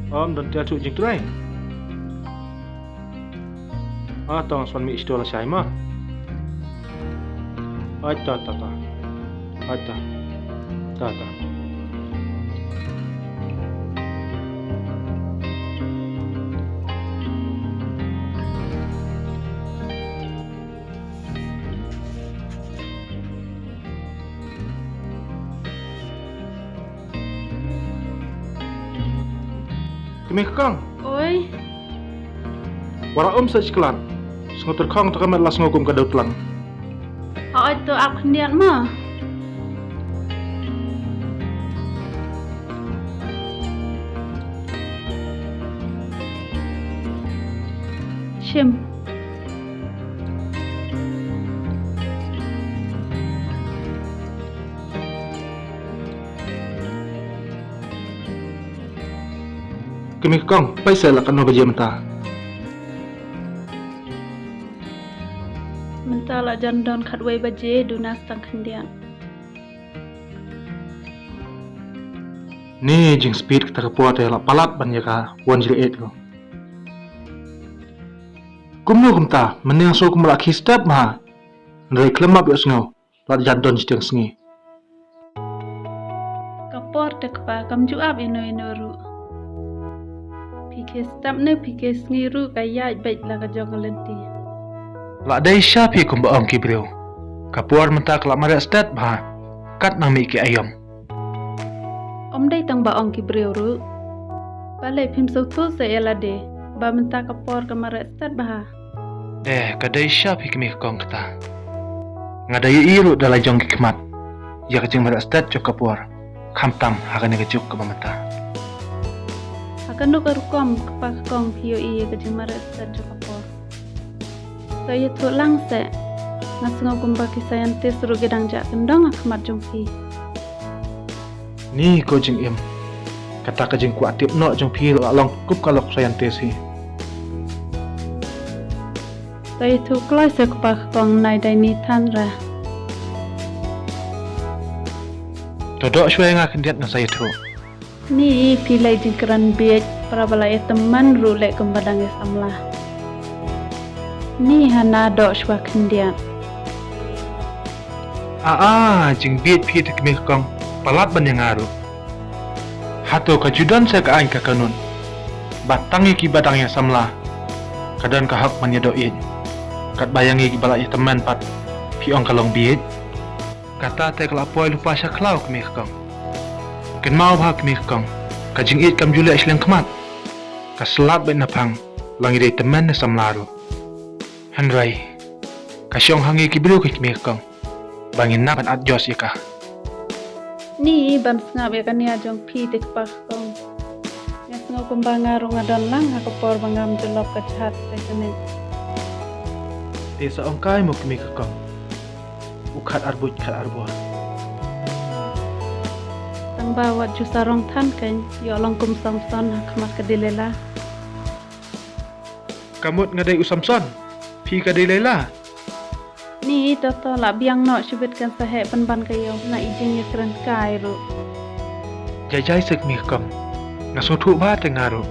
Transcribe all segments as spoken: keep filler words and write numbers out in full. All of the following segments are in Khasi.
Om don tel chu jingtrai. Ah, tong swan mi isto la shai ma. Ai ta ta ta. Ai ta. Ta ta. Kmie ka kong. Oi. Wara um sa shiklan. Sngew tyrkhong tyrkhong met la sngew kum ka dau tlang. Oi to ap khyndiat ma. Shim. Kmie ka kong, peit se la katno baje mynta. Mynta la jan don khatwei baje, duna stang khyndiat. Ni jingspeed kata ka por te la palat ban ïa ka wan jri et ko. Kumno kumta, mynne nga sngew kum la khie step ma. Hynrei khlem map ïohsngew. Lada jan don shiteng sngi. Ka por te kpa kam ju ap ino ino ruh. Phi khie step ne phi khie sngi ruh ka ïaid beit la ka jong ka lynti. La dei sha phi kumba ong ki briew. Ka por mynta ka la mareh stet bha. Kat nang mih ki aïom. Ym dei tang ba ong ki briew ruh. Balei phim sngewthuh sa ïa lade ba mynta ka por ka mareh stet bha. Eh, ka dei sha phi kmie ka kong kata. Nga da ïohi ruh da la jong ki khmat ïa ka jingmareh stet jong ka por, khamtam ha kane ka juk kaba mynta. Ha kano ka rukom kpa ka kong phi ïohi ïa ka jingmareh stet jong ka por? To ïathuh lang seh. Nga sngew kumba ki scientist ruh ki dang jah kyndong ha khmat jong phi. Ni ko jingim. Kata ka jingkwah tip noh jong phi la long kup ka lok scientist hi. Sa ïathuh kloi seh kpa ka kong, nai dei ni than ra. To doh shuwa ïa nga khyndiat nga sa ïathuh. Ni phi lei jingkren bieit, para ba la ïa tymmen ruh leh kumba dang ïa samla. Ni hana doh shuwa khyndiat. Ah, ah, jingbieit phi te kmie ka kong, palat ban ïa nga ruh. Hato ka ju don seh ka aiñ ka kanun ba tang ïa kiba dang ïa samla ka don ka hok ban ïa doh ïeit? Katba ïa ngi kiba la ïa tymmen pat phi ong ka long bieit. Kata te ka la poi lypa sha khlaw kmie ka kong. Kynmaw bha kmie ka kong, ka jingïeit kam ju leh shleng khmat. Ka slap beit na phang, la ngi dei tymmen ne samla ruh. Hynrei ka shong ha ngi ki briew ki kmie ka kong ba ngin nang ban adjust ïa ka. Ni ban sngap ïa ka nia jong phi te kpa ka kong. Nga sngew kumba nga ruh nga don lang ha ka por ba ngam jyllop ka jhat te kane. Te sa ong kai mo kmie ka kong. U khat ar buit khat ar bor. Tang ba wat ju sarong than kein, ïoh long kum Samson ha khmat ka Delilah. Ka mut nga dei u Samson, phi ka Delilah. Ni to to la biang noh shibit kan sa heh pynban ka ïew na i jingïakren kai ruh. Jai jai seh kmie ka kong, nga sngewthuh bha te nga ruh.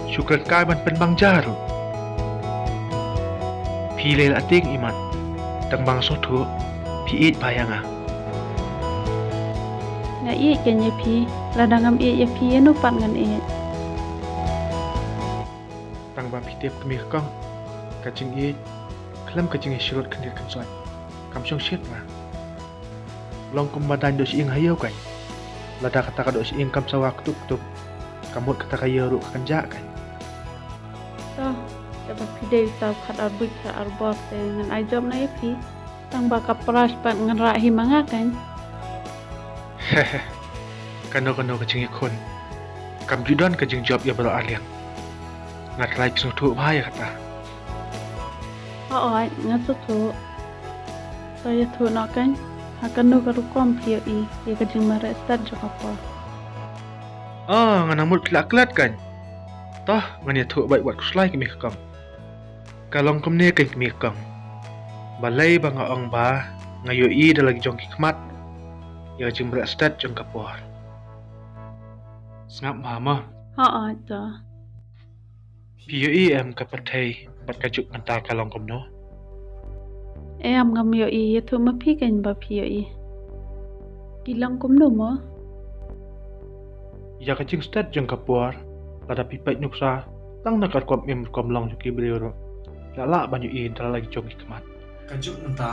Shu kren kai ban pynbang ja ruh. Phi lei la tieng imat, tang ba nga sngewthuh phi ïeit bha ïa nga. Nga ïeit kein ïa phi, lada ngam ïeit ïa phi ïano pat ngan ïeit. Tang ba phi tip kmie ka kong, ka jingïeit khlem ka jingïasyrut khyndiat khynsoit kam shong shit nga. Long kumba daiñ doh shyieng ha ïew kein. Lada kata ka doh shyieng kam sawa ktuk ktuk, ka mut kata ka ïew ruh ka kynjah kein. To, te ba phi dei uta u khat ar buit khat ar bor te ngan ai jop noh ïa phi. Tang ba ka prize pat ngan rah hi ma nga kein. Kano kano ka jingïakhun kam ju don ka jingjop ïa baroh arliang. Nga trai sngewthuh bha ïa kata. Hooid, nga sngewthuh. To ïathuh noh kein, ha kano ka rukom phi ïohi ïa ka jingmareh stet jong ka por? Ah, nga nang mut khlad klet kein. To ngan ïathuh beit wat khuslai kmie ka kong. Ka long kumne kein kmie ka kong. Balei ba nga ong ba nga ïohi da la ki jong ki khmat ïa ka jingmareh stet jong ka por. Sngap bha mo. Hooid to. Phi ïohi em ka pyrthei bad ka juk mynta ka long kumno? Em, ngam ïohi, ïathuh ma phi kein ba phi ïohi. Ki long kumno mo? Ïa ka jingstet jong ka por, lada phi peit nuksa tang na ka rukom im rukom long jong ki briew ruh, la lah ban ïohi da la ki jong ki khmat. Ka juk mynta,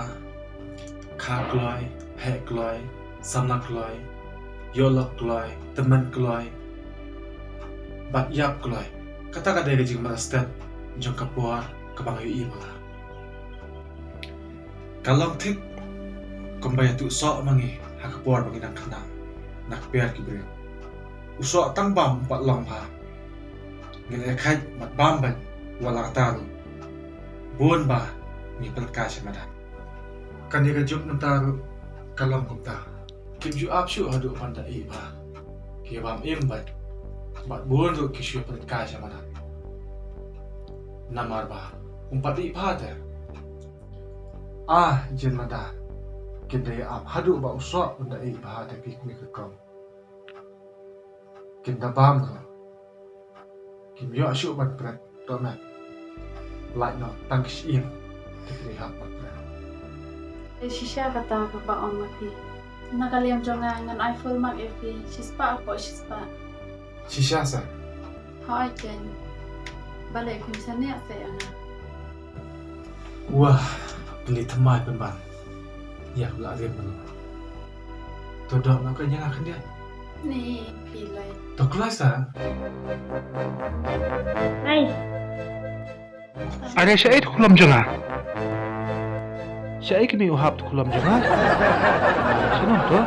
kha kloi, heh kloi, samla kloi, ïoh lok kloi, tymmen kloi, bad ïap kloi. Kata ka dei ka jingmynstet jong ka por kaba nga ïohi palat. Ka long thik kumba ïathuh soh ma ngi ha ka por ba ngi dang khynnah na ka pyrthei ki briew. U soh tang bam bad long bha. Ngin ïa kheit bad bam bad wat la kata ruh, bun ba ngi pynlehkai sha madan. Kane ka juk mynta ruh ka long kumta. Kim ju ap shuh haduh ban da ïeh bha. Ki bam im bad, bad bun ruh ki shu pynlehkai sha madan. Namar ba um pat ïeh bha te. Ah, jin lada kin da ïa ap haduh ba u soh un da ïeh bha te ki kmie ki kong. Kin da bam ruh. Kim ïoh shuh ban pret, to met. Lait noh tang ki shyieng te ki hap ban pret. Te shisha kata kaba ong ma phi. Na ka liang jong nga ngan ai full mark ïa phi, shispah hapoh shispah. Shisha sa? Hooid kein. Balei phim shaniah sa ïa nga? Wah, pynleit thymmai pynban ïa ka la rim mano. To dok noh ka ïa nga khyndiat. Ni phi lai. To kloi sa. Hai. Are shaei tu khulom jong nga? Shaei kane u hap tu khulom jong nga? Sano to?